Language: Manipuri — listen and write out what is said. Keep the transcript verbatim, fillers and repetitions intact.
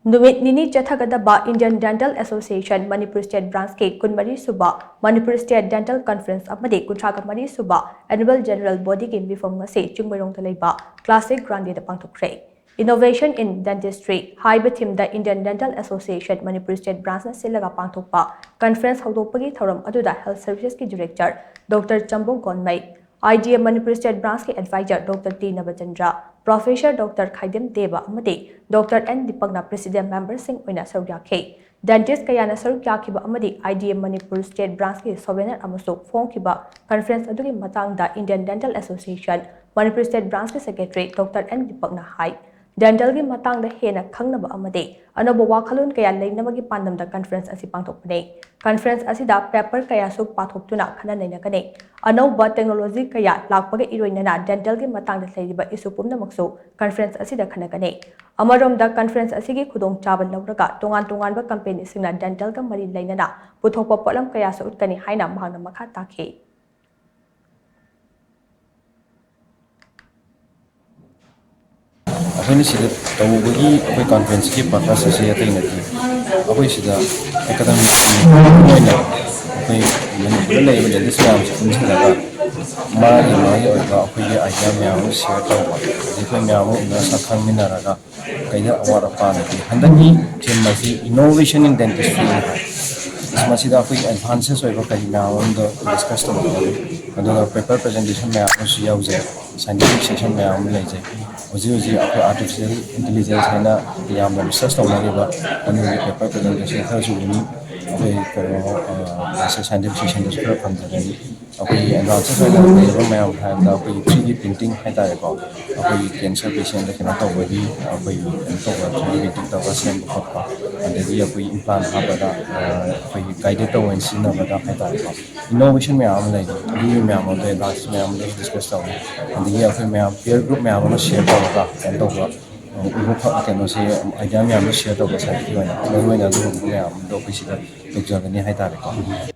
ꯅꯨꯃꯤꯠ ꯅꯤꯅꯤ ꯆꯠꯊꯒꯗꯕ Indian Dental Association Manipur State Branchꯀꯤ ꯀꯨꯟꯃꯔꯤ ꯁꯨꯕ Manipur State Dental Conference ꯑꯃꯗꯤ ꯀꯨꯟꯊ꯭ꯔꯥꯒ ꯃꯔꯤ ꯁꯨꯕ Annual General Bodyꯒꯤ ꯃꯤꯐꯝ ꯉꯁꯤ ꯆꯤꯡꯃꯩꯔꯣꯡꯗ ꯂꯩꯕ Classic Grandeꯗ ꯄꯥꯡꯊꯣꯛꯈ꯭ꯔꯦ꯫ Innovation in Dentistry ꯍꯥꯏꯕ themeꯗ Indian Dental Association Manipur State Branchꯅ ꯁꯤꯜꯂꯒ ꯄꯥꯡꯊꯣꯛꯄ conference ꯍꯧꯗꯣꯛꯄꯒꯤ ꯊꯧꯔꯝ ꯑꯗꯨꯗ Health Servicesꯀꯤ Director Doctor ꯆꯝꯕꯣ ꯒꯣꯟꯃꯩ, I D M Manipur State Branchꯀꯤ Advisor Doctor T Nabachandra, Professor Doctor ꯈꯥꯏꯗꯦꯝ ꯗꯦꯕ ꯑꯃꯗꯤ Doctor N ꯗꯤꯄꯛꯅ President memberꯁꯤꯡ ꯑꯣꯏꯅ ꯁꯔꯨꯛ ꯌꯥꯈꯤ꯫ Dentist ꯀꯌꯥꯅ ꯁꯔꯨꯛ ꯌꯥꯈꯤꯕ ꯑꯃꯗꯤ I D M Manipur State Branchꯀꯤ souvenir ꯑꯃꯁꯨ ꯐꯣꯡꯈꯤꯕ conference ꯑꯗꯨꯒꯤ ꯃꯇꯥꯡꯗ Indian Dental Association Manipur State Branchꯀꯤ Secretary Doctor N ꯗꯤꯄꯛꯅ ꯍꯥꯏ, dentalꯒꯤ ꯃꯇꯥꯡꯗ ꯍꯦꯟꯅ ꯈꯪꯅꯕ ꯑꯃꯗꯤ ꯑꯅꯧꯕ ꯋꯥꯈꯜꯂꯣꯟ ꯀꯌꯥ ꯂꯩꯅꯕꯒꯤ ꯄꯥꯟꯗꯝꯗ conference ꯑꯁꯤ ꯄꯥꯡꯊꯣꯛꯄꯅꯤ꯫ Conference ꯑꯁꯤꯗ paper ꯀꯌꯥꯁꯨ ꯄꯥꯊꯣꯛꯇꯨꯅ ꯈꯟꯅ ꯅꯩꯅꯒꯅꯤ꯫ ꯑꯅꯧꯕ technology ꯀꯌꯥ ꯂꯥꯛꯄꯒ ꯏꯔꯣꯏꯅꯅ dentalꯒꯤ ꯃꯇꯥꯡꯗ ꯂꯩꯔꯤꯕ issue ꯄꯨꯝꯅꯃꯛꯁꯨ conference ꯑꯁꯤꯗ ꯈꯟꯅꯒꯅꯤ꯫ ꯑꯃꯔꯣꯝꯗ conference ꯑꯁꯤꯒꯤ ꯈꯨꯗꯣꯡꯆꯥꯕ ꯂꯧꯔꯒ ꯇꯣꯉꯥꯟ ꯇꯣꯉꯥꯟꯕ companyꯁꯤꯡꯅ dentalꯒ ꯃꯔꯤ ꯂꯩꯅꯅ ꯄꯨꯊꯣꯛꯄ ꯄꯣꯠꯂꯝ ꯀꯌꯥꯁꯨ ꯎꯠꯀꯅꯤ ꯍꯥꯏꯅ ꯃꯍꯥꯛꯅ ꯃꯈꯥ ꯇꯥꯈꯤ꯫ ꯑꯩꯈꯣꯏꯅ ꯁꯤꯗ ꯇꯧꯕꯒꯤ ꯑꯩꯈꯣꯏ conferenceꯀꯤ purpose ꯑꯁꯤ ꯑꯇꯩ ꯅꯠꯇꯦ꯫ ꯑꯩꯈꯣꯏ ꯁꯤꯗ academic ꯑꯣꯏꯅ ꯑꯩꯈꯣꯏ ꯃꯅꯤꯄꯨꯔꯗ ꯂꯩꯔꯤꯕ dentist ꯃꯌꯥꯝꯁꯦ ꯄꯨꯟꯁꯤꯜꯂꯒ ꯃꯥꯒꯤ ꯃꯥꯒꯤ ꯑꯣꯏꯕ ꯑꯩꯈꯣꯏꯒꯤ idea ꯃꯌꯥꯝ ꯑꯃ share ꯇꯧꯕ, ꯑꯗꯩ ꯑꯩꯈꯣꯏ ꯃꯌꯥꯝ ꯑꯃ ꯎꯅ ꯁꯛ ꯈꯪꯃꯤꯟꯅꯔꯒ ꯀꯩꯗ ꯑꯋꯥꯠ ꯑꯄꯥ ꯂꯩꯒꯦ꯫ ꯍꯟꯗꯛꯀꯤ theme ꯑꯁꯤ Innovation in Dentistry ꯍꯥꯏ꯫ ꯃꯁꯤꯗ ꯑꯩꯈꯣꯏꯒꯤ advances ꯑꯣꯏꯕ ꯀꯔꯤ ꯃꯌꯥꯝ ꯑꯃꯗꯣ discuss ꯇꯧꯒꯗꯕꯅꯤ꯫ ꯑꯗꯨꯒ paper presentation ꯃꯌꯥꯝ ꯑꯃꯁꯨ ꯌꯥꯎꯖꯩ, scientific session ꯃꯌꯥꯝ ꯑꯃ ꯂꯩꯖꯩ꯫ ꯍꯧꯖꯤꯛ ꯍꯧꯖꯤꯛ ꯑꯩꯈꯣꯏ artificial intelligence ꯍꯥꯏꯅ ꯌꯥꯝꯅ research ꯇꯧꯅꯔꯤꯕ ꯑꯗꯨꯒꯤ paper presentation ꯈꯔꯁꯨ ꯎꯅꯤ꯫ ꯑꯩꯈꯣꯏ ꯀꯩꯅꯣ, ꯑ, scientific sessionꯗꯁꯨ ꯈꯔ ꯐꯪꯖꯒꯅꯤ꯫ ꯑꯩꯈꯣꯏꯒꯤ advances ꯑꯣꯏꯅ ꯂꯩꯔꯤꯕ ꯃꯌꯥꯝ ꯍꯥꯏꯔꯕꯗ ꯑꯩꯈꯣꯏꯒꯤ three D printing ꯍꯥꯏꯇꯥꯔꯦꯀꯣ꯫ ꯑꯩꯈꯣꯏꯒꯤ cancer patientꯗ ꯀꯩꯅꯣ ꯇꯧꯕꯒꯤ ꯑꯩꯈꯣꯏꯒꯤ ꯀꯩꯅꯣ ꯇꯧꯕ three D printing ꯇꯧꯔꯒ ꯁꯦꯝꯕ ꯈꯣꯠꯄ, ꯑꯗꯒꯤ ꯑꯩꯈꯣꯏꯒꯤ implant ꯍꯥꯞꯄꯗ, ꯑ, ꯑꯩꯈꯣꯏꯒꯤ guided ꯇꯧꯕ ꯑꯣꯏꯅ ꯁꯤꯖꯤꯟꯅꯕꯗ ꯍꯥꯏꯇꯥꯔꯦꯀꯣ꯫ Innovation ꯃꯌꯥꯝ ꯑꯃ ꯂꯩꯔꯤ꯫ ꯑꯗꯨꯒꯤ ꯃꯌꯥꯝ ꯑꯃꯗꯣ advances ꯃꯌꯥꯝ ꯑꯃꯗꯣ discuss ꯇꯧꯔꯤ꯫ ꯑꯗꯒꯤ ꯑꯩꯈꯣꯏ ꯃꯌꯥꯝ peer group ꯃꯌꯥꯝ ꯑꯃ share ꯇꯧꯔꯒ ꯀꯩꯅꯣ ꯇꯧꯕ, ꯑ, ꯎꯕ ꯐ-, ꯀꯩꯅꯣꯁꯦ idea ꯃꯌꯥꯝꯗꯣ share ꯇꯧꯕ scientific ꯑꯣꯏꯅ ꯃꯔꯨꯑꯣꯏꯅ ꯑꯗꯨꯒꯨꯝꯕ ꯃꯌꯥꯝ ꯑꯃꯗꯣ ꯑꯩꯈꯣꯏ ꯁꯤꯗ ꯇꯧꯖꯒꯅꯤ ꯍꯥꯏꯇꯥꯔꯦꯀꯣ꯫